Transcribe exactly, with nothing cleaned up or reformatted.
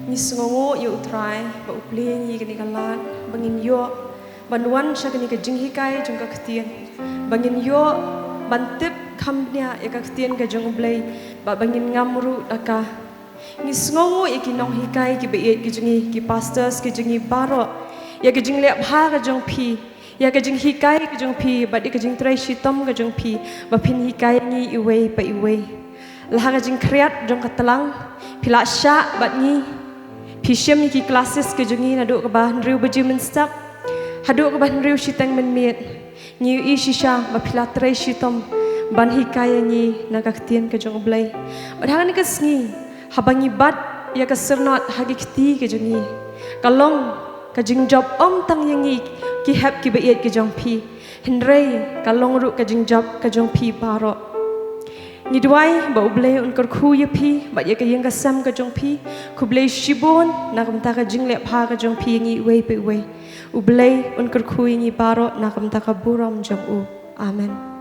Ngi sngewnguh ïa U Trai ba u plie ïa ngi kane ka lad ba ngin ïoh ban wan sha kane ka jinghikai jong ka ktien, ba ngin ïoh ban tip kham bniah ïa ka ktien ka jong U Blei, ba ba ngin ngam ruh da ka. Ngi sngewnguh ïa ki nonghikai kiba ïeit ki jong ngi, ki pastors ki jong ngi baroh, ïa ka jingleh bha ka jong phi, ïa ka jinghikai ka jong phi bad ïa ka jingtrei shitom ka jong phi, ba phin hikai ngi iwei pa iwei. La ha ka jingkhriat jong ka tlang phi la shah bad ngi, phi shim ïa ki classes ka jong ngi naduh kaba hynriew baje mynstep haduh kaba hynriew shiteng mynmiet. Ngi ïohi shisha ba phi la trei shitom ban hikai ïa ngi na ka ktien ka jong U Blei. Bad ha kane ka sngi haba ngi bat ïa ka syrnod ha ki kti ka jong ngi, ka long ka jingjop ym tang ïa ngi ki hep kiba ïeit ka jong phi, hynrei ka long ruh ka jingjop ka jong phi baroh. Ngi duwai ba U Blei un kyrkhu ïa phi bad ïa ka ïing ka sem ka jong phi. Khublei shibun na ka bynta ka jingleh bha ka jong phi ïa ngi iwei pa iwei. U Blei un kyrkhu ïa ngi baroh na ka bynta ka burom jong u. Amen.